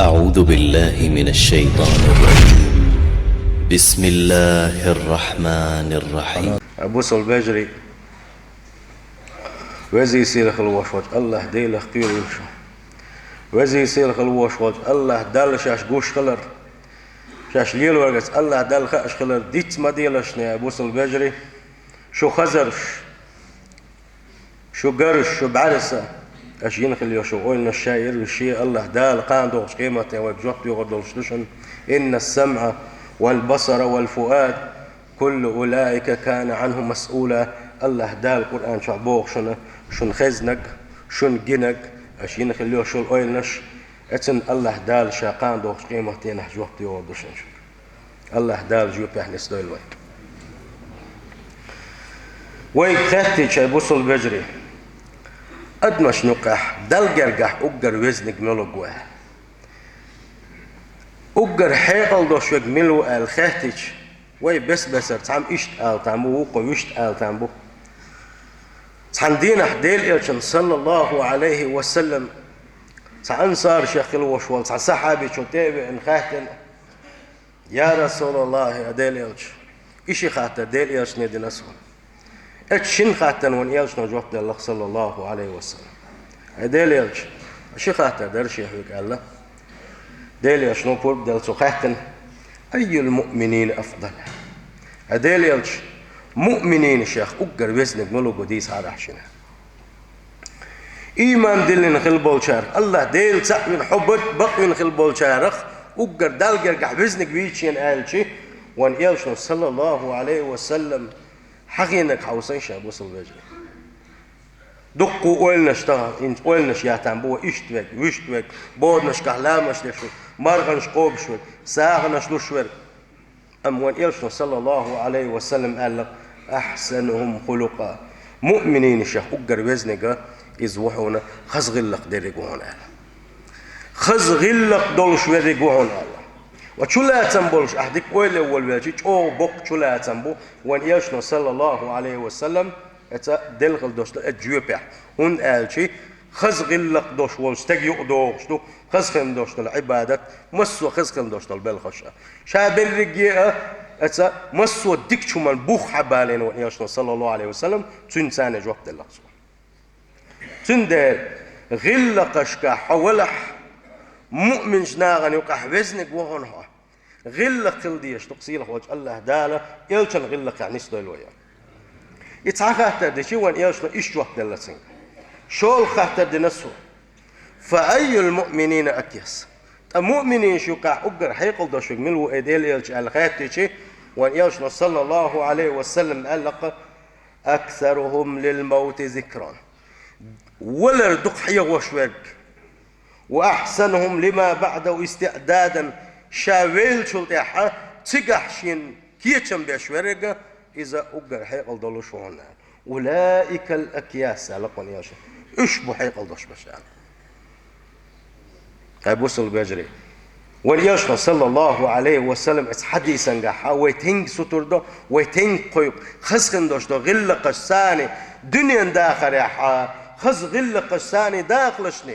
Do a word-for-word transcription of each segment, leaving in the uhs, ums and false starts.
أعوذ بالله من الشيطان الرجيم. بسم الله الرحمن الرحيم. Бусалба вежарий, веза-сийлахь хила волуш волчу АллахӀ Делах кхоьруьйту шу. Веза-сийлахь хила волуш волчу АллахӀ Далла шаьш гуш хилар, шаьш лелоргахь АллахӀ Далла хууш хилар диц ма делаш, бусалба вежарий, шу хазарш, шу гарш, шу бӀаьрса, аша йина хила йолу шу ойланаш ша ирвиш шен АллахӀ Дала кхана догӀучу къематдийнахь вайга жоп доьхур долуш ду шуна. «Инна ас-самӀа вал басара вал фуад, куллу улаика кана Ӏанху масъула». АллахӀ Дала Къуръан чохь боху шуна, шуна хезнарг, шуна гинарг, аша йина хила йолуш йолу ойланаш, эцунна АллахӀ Дала ша кхана догӀучу къематдийнахь жоп доьхур ду шуна. АллахӀ Дала жоьпехь нисдойла вай. Вайга хаьттича, бусалба вежарий, адамашна юкъахь Далла гергахь уггар везниг муьлха ву аьлла, уггар хьекъал долуш верг мила ву аьлла хаьттича, вай бес-бесара цхьамма иштта ала там бу, вукхо вуьшта ала там бу. Цхьана дийнахь Делан Элчанна, саллаллаху Ӏалайхи ва саллам, цхьа ансаршех хила волуш волу цхьа сахьабичо тӀе а веана хаьттина: «Я РасулаллахӀ, я Делан Элча, и ши хаттар Делан Элчане дина ас хьуна». Эцу шина хаттарна вайн Элчано жоп делла, саллаллаху Ӏалайхи ва саллам: «Хьай Делан Элча, ши хаттар дара шен хьоьга», – аьлла. Делан Элчано пурба делла цо хаьттина: «Айюл муъминина афдал?» «Хьай Делан Элча, муъмининашех уггар везниг муьлха ву, дийцахьара ахь шена». Ийман диллина хила болчарах, АллахӀ Дела цхьаъ вина, хьо бакъвина хила болчарах уггар Далла гергахь везниг вуй шена аьлча, вайн Элчано, саллаллаху Ӏалайхи ва саллам, хьахийнарг хьовсийша, бусалба вежарий. Дуккха а ойланаш тахана, хӀинца ойланаш ян там бу, вай иштта верг, вуьшта верг, боданашкахь ламазаш деш верг, марханаш кхобуш верг, сагӀанаш луш верг. Амма вайн Элчано, саллаллаху Ӏалайхи ва саллам, аьлла: «Ахьсанухум хулукъа». Муъмининашех уггар везниг иза ву хьуна, хаза гӀиллакх дерриг ву хьуна аьлла. Хаза гӀиллакх долуш верриг ву хьуна аьлла. Ва чулацам болуш, ахь дика ойла а волавелча, чӀогӀа боккха чулацам бу вайн Элчано, саллаллаху Ӏалайхи ва саллам, эца делла хила долуш долу эца жоьпехь. ХӀунда аьлча хаза гӀиллакх долуш волчу стеган юкъа догӀуш ду хаза хила долуш долу Ӏибадат, массо а хаза хила долуш долу белхаш а. Ша берриге а, эца массо а дикачу хӀуманна бух хьабалийна вайн Элчано, саллаллаху Ӏалайхи ва саллам, цуьнан царна жоп делла цо. Цундела гӀиллакхашкахь хьо валахь, муъминчу нахана юкъахь везниг ву хьуна хьо. ГӀиллакх хила дезаш ду-кх сийлахь волчу АллахӀ Дала Элчан гӀиллакхехь нисдойла вай. И цхьа хаттар дича, вайн Элчано иштта жоп делла цуьнга. ШолгӀа хаттар дина цо: «Фа айюл муъминина акъйас?» Ткъа муъминийн юкъахь уггар хьекъал долуш верг мила ву, ай Делан Элча, аьлла хаьттича, вайн Элчано, саллаллаху Ӏалайхи ва саллам, аьлла-кх: «Аксарухум лил мавти зикран». Валар дукха хьехош верг. «Ва ахьсанухум лима баъдаху истиъдадан», ша веллачул тӀаьхьа цигахь шена кечам беш верг, иза уггар хьекъал долуш ву хьуна. «Улаикал акъйас», аьлла-кх вайн Элчано. Уьш бу хьекъал долуш берш аьлла. Хьай бусалба вежарий, вайн Элчано, саллаллаху Ӏалайхи ва саллам, эца хьадисангахь вай тенга сутур до, вай тенга кхойкху хаза хила долуш долу гӀиллакхаш царна дуьненан дахарехь, хаза гӀиллакхаш царна дахалашна.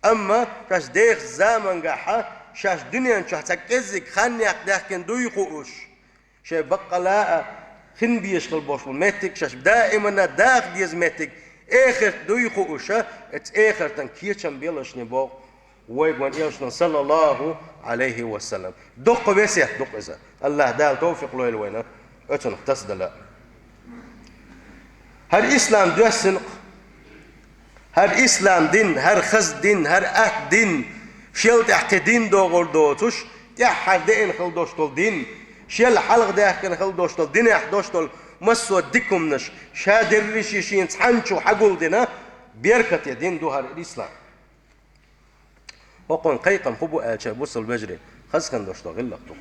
Амма шаьш дехачу замангахь шаьш дуьнен чохь цхьа кӀеззиг хан яккха даьхкина дуй хууш, шайн баккъала а хин безаш хила болуш болу меттиг, шаьш даимана даха деза меттиг эхарт дуй хууш, эца эхартан кечам беллашна боху вайга вайн Элчано, саллаллаху Ӏалайхи ва саллам. Доккха весет ду-кх иза. АллахӀ Дала тавфикъ лойла вайна оцунах тасадала. ХӀара ислам доьссина-кх. ХӀара ислам дин, хӀара хаза дин, хӀара атта дин, шел тӀехь кхин дин догӀур доцуш, тӀаьххьара деана хила долуш долу дин, шел хьалха даьхкина хила долуш долу динехь долуш долу массо а дика хӀуманаш, ша дерриш а шена цхьаьна чу хьагулдина, беркате дин ду хӀара ислам. ХӀокхуьнан кхайкхам хӀун бу аьлча, бусалба вежарий, хаза хила долуш долу гӀиллакх ду.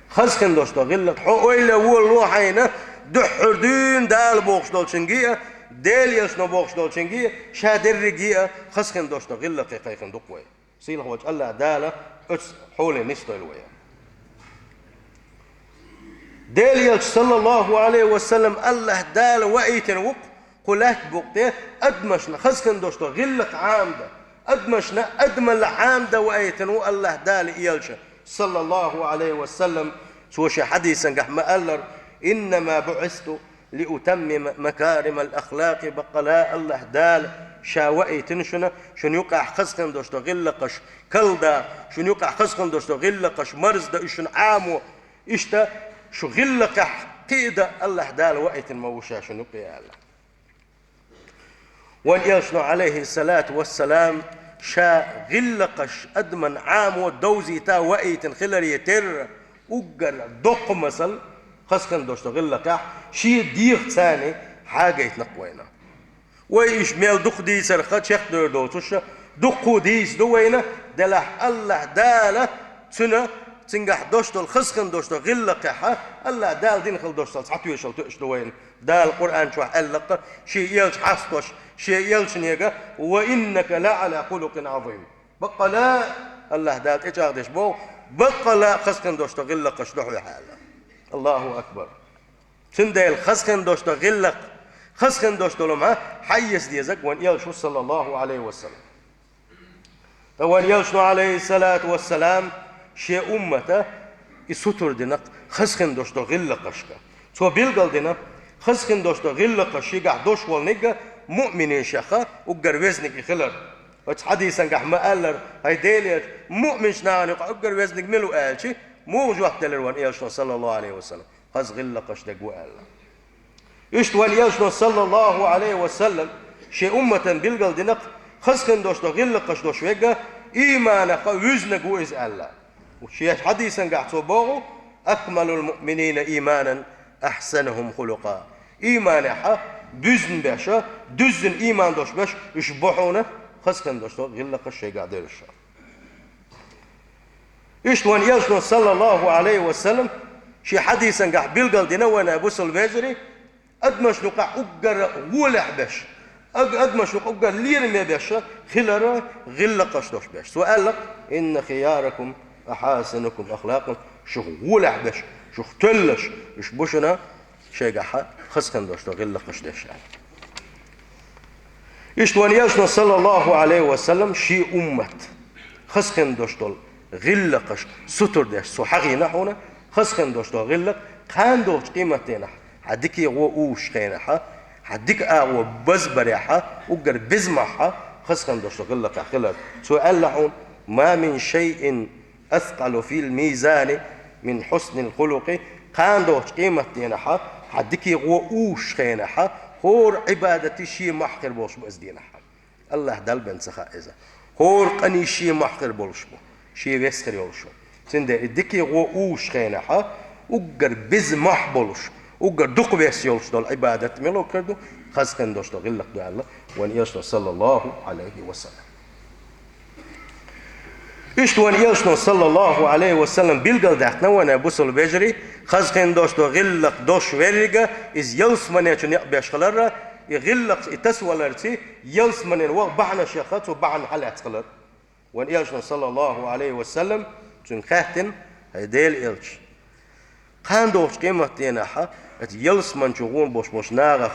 Хаза хила долуш долу гӀиллакх, хьо ойла а волало хьайна, дуьххьара дуьйна Дала бохуш долчуьнга а, Делан Элчано бохуш долчуьнга а, ша дерриге а хаза хила долуш долу гӀиллакхе кхайкхина ду-кх вай. Сийлахь волчу АллахӀ Дала оцу хьоле нисдойла вай. Делан Элча, саллаллаху Ӏалайхи ва саллам, АллахӀ Дала ваийтина ву-кх кху лаьтта букъа тӀе адамашна хаза хила долуш долу гӀиллакх Ӏамадан. Адамашна адамал Ӏамадан ваийтина ву АллахӀ Дала элча, саллаллахӀу Ӏалайхи ва саллам, цо шен хьадисангахь ма-аллара: «Иннама буӀисту лиутаммима макаримал ахлакъи», баккъала АллахӀ Дала ша ваийтина шуна, шуна юкъахь хаза хин долуш долу гӀиллакхаш карладаккха, шуна юкъахь хаза хин долуш долу гӀиллакхаш марздан, уьш шуна Ӏамо, иштта шу гӀиллакхехь кхиадан АллахӀ Дала ваийтина ма ву ша шуна юкъе аьлла. Вайн элчано, Ӏалайхи салату вассалам, ша гӀиллакхаш адаман Ӏамо довзийта ваийтина хиларе терра, уггар доккха масал хаза хин долуш долу гӀиллакхехь шен дегӀаца хьагайтина-кх вайна. Вай уьш мел дукха дийцарх чекхдевр доцуш, дуккха дийца ду вайна, делахь АллахӀ Дала цуьнан, цуьнгахь долуш долу хаза хин долуш долу гӀиллакхехь АллахӀ Дала дина хила долуш долу цхьа тоьшалла тоьуш ду вайна. Дала Къуръан чохь аьлла-кх, шен элча хьастош, шен элчанега: «Ва иннака ла Ӏала хулукъин Ӏазим». Баккъала, АллахӀ Дала тӀечӀагӀдеш боху, баккъала хаза хин долуш долу гӀиллакхаш ду хьоьгахь аьлла. АллахӀу акбар! Цундела хаза хин долуш долу гӀиллакх, хаза хин долуш долу хӀума хьаэца дезарг вайн элча ву, саллаллахӀу Ӏалайхи ва саллам. Ткъа вайн элчано, Ӏалайхи салату вассалам, шен уммата и сутара дина-кх хаза хин долуш долу гӀиллакхашка. Цо билгал дина, хаза хин долуш долу гӀиллакхаш шегахь долуш волниг муъминех уггар везниг и хилар. Оцу хьадисангахь ма-аллара: «ХӀай Делан элча, муъминчу нахана юкъахь уггар везниг мила ву?» аьлча, муха жоп делира вайн элчано, саллаллахӀу Ӏалайхи ва саллам? «Хаза гӀиллакхаш дерг ву», аьлла. Иштта вайн элчано, саллаллахӀу Ӏалайхи ва саллам, шен умматан билгал дина-кх хаза хин долуш долу гӀиллакхаш долуш верг ийманах вуьзниг ву иза аьлла. Шен хьадисангахь цо боху: «Акмалул муъминина ийманан ахьсанухӀум хулукъа». Ийманехь буьзна беш, дуьззина ийман долуш беш уьш бу хьуна хаза хин долуш долу гӀиллакхаш шайгахь девлларш. Иштта вайн элчано, саллаллахӀу Ӏалайхи ва саллам, шен хьадисангахь билгал дина вайн, бусалба вежарий, адамашна юкъахь уггар гӀолехь беш, аг-, адамашна юкъахь уггар лераме беш хилар гӀиллакхаш долуш беш. Цо аьлла-кх: «Инна хияракум ахьасинукум ахлакъан», шух гӀолехь беш, шух тоьллаш, уьш бу шуна шайгахь хаза хин долуш долу гӀиллакхаш деш аьлла. Иштта вайн элчано, саллаллахӀу Ӏалайхи ва саллам, шен уммат хаза хин долуш долу гӀиллакхаш сутара деш цо хьахийна хьуна, хаза хин долуш долу гӀиллакх кхана догӀучу къематдийнахь, хьан дикий гӀо увсучу хенахь, хьан дика агӀо базбарехь, уггар безамехь хаза хин долуш долу гӀиллакхехь хилар. Цо аьлла хьуна: «Ма мин шайин аскъалу фил мизани мин хьуснил хулукъи». Кхана догӀучу къематдийнахь, хьан дикий гӀо увсучу хенахь, хӀора Ӏибадатий шен мохь хир болуш бу иза дийнахь. АллахӀ Далла бен ца хаьа иза. ХӀора къиний шен мохь хир болуш бу, шен вес хир йолуш бу. Цундела и дикий гӀо увсучу хенахь, уггар безамохь болуш, уггар дукха вес йолуш долу Ӏибадат мила хир ду, хаза хин долуш долу гӀиллакх ду аьлла вайн элчано, саллаллахӀу Ӏалайхи ва саллам. Иштта вайн элчано, саллаллахӀу Ӏалайхи ва саллам, билгал даьккхина вайн, бусалба вежарий, хаза хин долуш долу гӀиллакх долуш веррига, иза ялсамане чу некъ беш хиларра, и гӀиллакх, и тасаваларций, ялсаманен ваха бахьанаш яха, цо бахьана хьалаьцна хилар. Вайн элчано, саллаллахӀу Ӏалайхи ва саллам, цуьнга хаьттина: «ХӀай Делан элча, кхана догӀучу къематдийнахь оцу ялсамани чу гӀур болуш болчу нахах,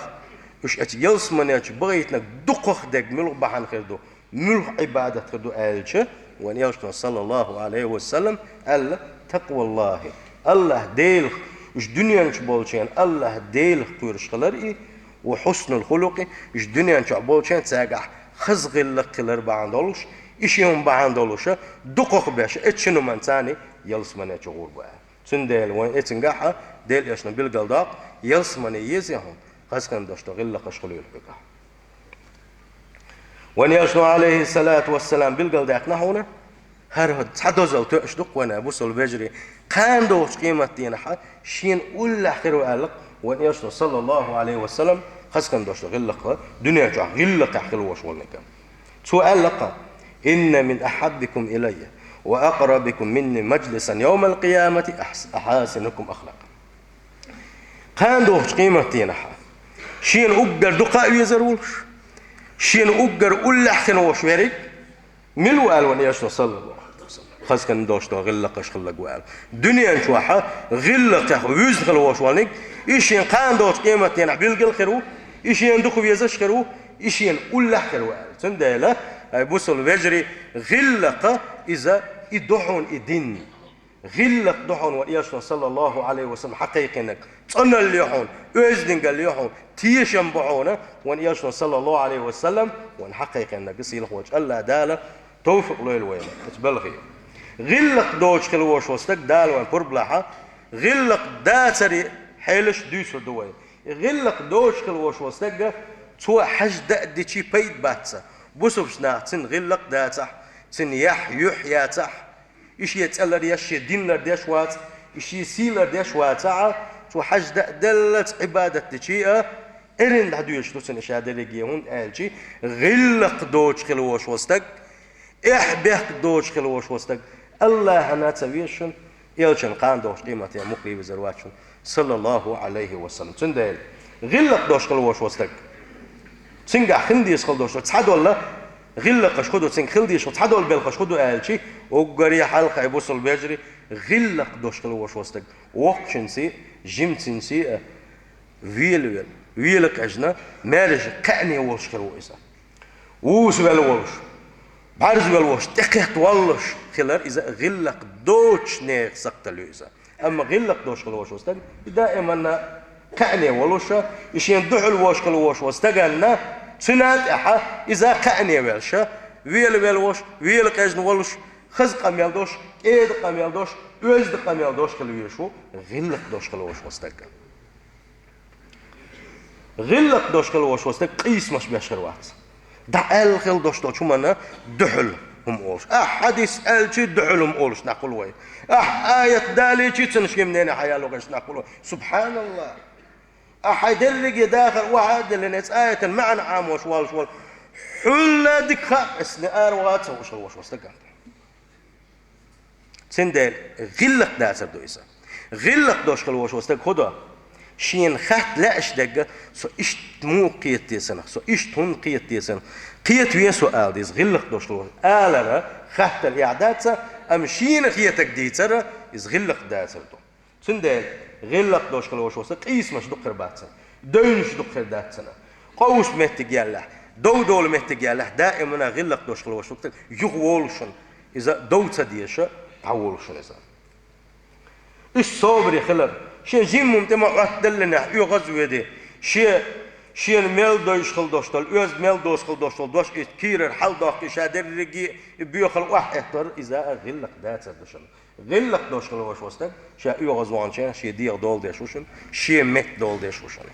уьш оцу ялсамане чу бахийтинарг дукхах дерг муьлха бахьана хир ду, муьлха Ӏибадат хир ду?» аьлча, вайн элчано, саллаллахӀу Ӏалайхи ва саллам, аьлла: «ТакъваллахӀи, АллахӀ Делах, уьш дуьнен чу болчийн АллахӀ Делах кхоьруш хилар и, ва хьуснул хулукъи, уьш дуьнен чохь болчийн цаьргахь хаза гӀиллакх хилар бахьана долуш, и шен хӀума бахьана долуш, дукхах беш, эцу шина хӀуманца ялсамане чу гӀур бу», аьлла. Цундела вайн эццигахь Делан элчано билгал доккху, ялсамане еза хьуна хаза хин долуш долу гӀиллакхаш хуьлийла хьоьгахь. Вайн элчано, Ӏалайхи салату вассалам, билгал даьккхина хьуна, хӀара цхьа дозалла тоьуш ду-кх вайн, бусалба вежарий, кхана догӀучу къематдийнахь шена уллехь хир ву аьлла-кх вайн элчано, саллаллахӀу Ӏалайхи ва саллам, хаза хин долуш долу гӀиллакх, дуьнен чохь гӀиллакхехь хила волуш волу нигам. Цо аьлла-кх: «Инна мин ахьаббикум илаййа ва акърабикум минни мажлисан йовмал къиямати ахьс-, ахьасинукум ахлакъан». Кхана догӀучу къематдийнахь шена уггар дукха а везар волуш, шена уггар уллехь хин волуш верриг мила ву аьлла вайн элчано, саллаллахӀу Ӏалайхи ва саллам? Хаза хин долуш долу гӀиллакхаш хилларг ву аьлла. Дуьнен чохь гӀиллакхех вуьзна хила волуш волу нигам, и шена кхана догӀучу къематдийнахь билгал хир ву, и шена дукха везаш хир ву, и шена уллехь хир ву аьлла. Цундела Ай, бусалба вежарий, гӀиллакх иза, и ду хьуна и дин. ГӀиллакх ду хьуна вайн Элчано, саллаллахӀу Ӏалайхи ва саллам, хьакхайкхинарг. ЦӀеналла ю хьуна, оьздангалла ю хьуна, тешам бу хьуна вайн Элчано, саллаллахӀу Ӏалайхи ва саллам, вайна хьакхайкхинарг. Сийлахь волчу АллахӀ Дала товфикъ лойла вайна оцу балхе. ГӀиллакх доцуш хила волуш волу стаг, Дала вайна пурба лахь, гӀиллакх дацаре хьелаш дуьйцур ду вай. ГӀиллакх доцуш хила волуш волу стаг, цо хьажа даа дичи пайда бац цунна. Бусалба нахаца цуьнан гӀиллакх дацахь, цуьнан яхь юьхь яцахь, и шен цӀе лардеш, шен дин лардеш вац, и шен сий лардеш вацахь, цо хьажа даа деллалц Ӏибадат дичи а, эрна дӀадоьдуш ду цунна ша дерриге, хӀунда аьлча гӀиллакх доцуш хила волуш волу стаг, эхь-бехк доцуш хила волуш волу стаг АллахӀана ца веза шуна, Элчанна кхана догӀучу къематде мукъа везар вац шуна, саллаллахӀу Ӏалайхи ва саллам. Цундела гӀиллакх доцуш хила волуш волу стаг, цуьнгахь хила дезаш хила долуш цхьадолу гӀиллакхаш хӀун ду, цуьнга хила дезаш цхьадолу белхаш хӀун ду аьлча, уггаре хьалха, ай бусалба вежарий, гӀиллакх доцуш хила волуш волу стаг, воккхачуьнца а, жимачуьнца а велавелла, велакъежна, маьрша кхаъне волуш хир ву иза. Вузавелла волуш, бӀаьрзавелла волуш, тӀекхетта воллуш хилар иза гӀиллакх доцучу нехан сакхталла ю иза. Амма гӀиллакх доцуш хила волуш волу стаг, и даиманна кхаъне волуша, и шена дуьхьал волуш хила волуш волу стаганна, цуьнан тӀаьхьа иза кхаъне велша, велавелла волуш, велакъежна волуш, хаза къамел долуш, кӀеда къамел долуш, оьзда къамел долуш хила везаш ву гӀиллакх доцуш хила волуш волу стаг. ГӀиллакх доцуш хила волуш волу стаг къийсамаш беш хир вац. ДӀа аьлла хила долуш долчу хӀуманна дуьхьал хӀума олуш. Ахьа хьадис аьлча дуьхьал хӀума олуш нах хуьлу вай. Ахьа аят далийча цунна шен мнение хьаяло гӀерташ нах хуьлу вай. СубхьаналлахӀ! Ахьа хьайн дерриге дахар охьа а диллина, оцу аятан маьӀна Ӏамош волуш волу. Хьуьлла дика хаьа, аса ара ваха ца хууш хила волуш волу стаг. Цундела гӀиллакх дацар ду иза. ГӀиллакх доцуш хила волуш волу стаг хӀун до? Шена хатта лаьаш дерг, со иштта муха кхета деза, со иштта хӀунда кхета деза, кхета веза со ала деза, гӀиллакх доцуш хила волуш. Алара хаттар эхь дац, амма шена хетарг дийцар, иза гӀиллакх дацар ду. Цундела гӀиллакх доцуш хила волуш волу стаг къийсамаш дукха хир бац цуьнан, девнаш дукха хир дац цуьнан. Къовса меттиг ялалахь, дов долу меттиг ялалахь, даиманна гӀиллакх доцуш хила волуш волу стаг юха волушшехь, иза дов ца дезаш, дӀаволушшехь иза. Иштта собаре хилар, шен жимма хӀума тӀе ма Ӏоттаделлинехь, оьгӀаз а ведий, шен, шена мел дойуш хила долуш долу, оьзда мел доцуш хила долуш долу дош и кийрара хьаладоккхий, ша дерриге а и боьхалла охьахӀоттор, иза а гӀиллакх дацар ду шуна. ГӀиллакх доцуш хила волуш волу стаг ша оьгӀаз ваханчохь шен дегӀ дола деш ву шуна, шен меттан дола деш ву шуна.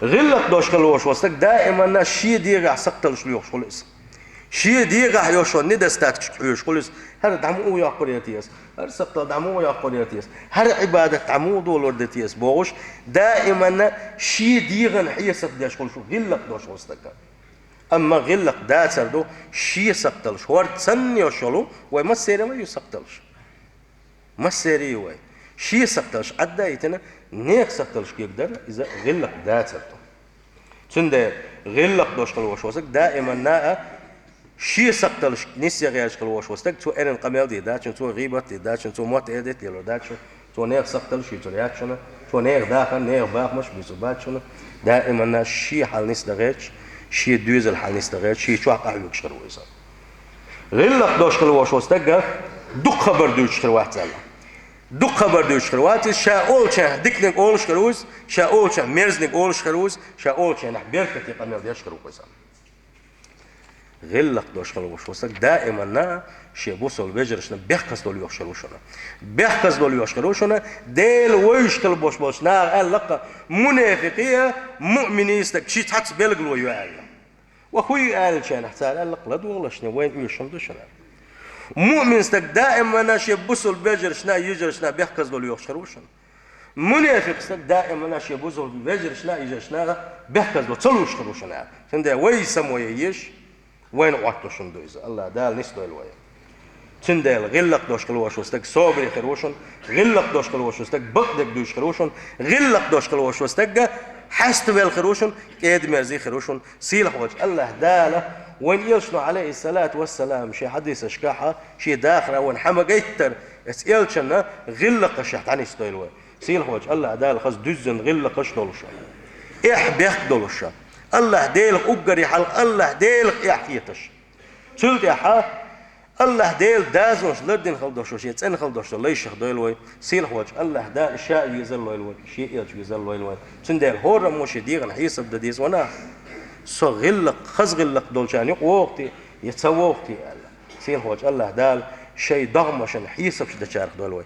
ГӀиллакх доцуш хила волуш волу стаг даиманна шен дегӀахь сакхталлаш лоьхуш хуьлу иза. Шен дегӀахь йолуш йолу недостаткашка хьоьжуш хуьлу иза. ХӀара дӀа муха йоккхур яра те аса? ХӀара сакхталла дӀа муха йоккхур яра те аса? ХӀара Ӏибадат дӀа муха долор дара те аса бохуш, даиманна шен дегӀана хьесап деш хуьлуш ву гӀиллакх доцуш волу стаг. Амма гӀиллакх дацар ду шен сакхталлаш. ХӀорда санна йолуш йолу, вай массеран ю сакхталлаш. Массеран ю вай. Шен сакхталлаш Ӏадда а йитина, нехан сакхталлаш кегдар, иза гӀиллакх дацар ду. Цундела гӀиллакх доцуш хила волуш волу стаг даиманна а шен сакхталлаш нисъян гӀерташ хила волуш волу стаг, цо эрна къамел дийр дац шуна, цо гӀийбат дийр дац шуна, цо мотт-эдит лелор дац шуна, цо нехан сакхталлаш йийцур яц шуна, цо нехан дахар, нехан бахамаш буьйцур бац шуна, даиманна шен хьал нисдан гӀерташ, шен доьзал хьал нисдан гӀерташ, шен чохь къахьоьгуш хир ву иза. ГӀиллакх доцуш хила волуш волу стаг дукха хабар дуьйцуш хир вац аьлла. Дукха хабар дуьйцуш хир вац иза, ша олучохь диканиг олуш хир ву иза, ша олучохь мерзаниг олуш хир ву иза, ша олучохь беркате къамел деш хир ву иза. ГӀиллакх доцуш хила волуш волу стаг даиманна шен бусалба вежаршна бехказа долу йохуш хир ву шуна. Бехказа долу йохуш хир ву шуна, Дела вевзаш хила болуш болчу наха аьлла-кх, мунепикъий а, муъминийн а стаг шиъ цхьацца билгало ю аьлла. Ва хӀун ю аьллачарна, цара аьлла-кх, ладогӀалаш, вайна оьшуш хӀума ду шуна. Муъмин стаг даиманна шен бусалба вежаршна а, йижаршна а бехказа долу йохуш хир ву шуна. Мунепикъ стаг даиманна шен бусалба вежаршна а, йижаршна а бехказа долу ца луш хир ву шуна. Цундела вай самое еш, вайна Ӏоттуш хӀума ду иза. АллахӀ Дала нисдойла вай. Цундела гӀиллакх доцуш хила волуш волу стаг собаре хир ву шуна, гӀиллакх доцуш хила волуш волу стаг бакъдерг дуьйцуш хир ву шуна, гӀиллакх доцуш хила волуш волу стаг хьаставелла хир ву шуна, кӀеда-мерза хир ву шуна. Сийлахь волчу АллахӀ Дала вайн Элчано, Ӏалайхиссалату вассалам, шен хьадисашкахь, шен дахарехь вайна хьан ма гайттара, оцу Элчанна гӀиллакхашехь дӀанисдойла вай. Сийлахь волчу АллахӀ Дала хаза дуьззина гӀиллакхаш долуша, эхь-бехк долуша, АллахӀ-Делах уггаре хьалха АллахӀ-Делах эхь хеташ. Цул тӀаьхьа АллахӀ-Дела дозанаш лардина хила долаш, шен цӀена хила долаш лайшах дойла вай. Сийлахьволча АллахӀ-Дала ша а везалойла вай, шен элча везалойла вай. Цундела хӀораммо ший дегӀан хьесап де деза вай. Со гӀиллакх, хаза гӀиллакх долчарна юкъе вогӀий, е ца вогӀий аьлла. Сийлахьволча АллахӀ-Дала шоай догӀмашта хьесапаш дечарах дойла вай.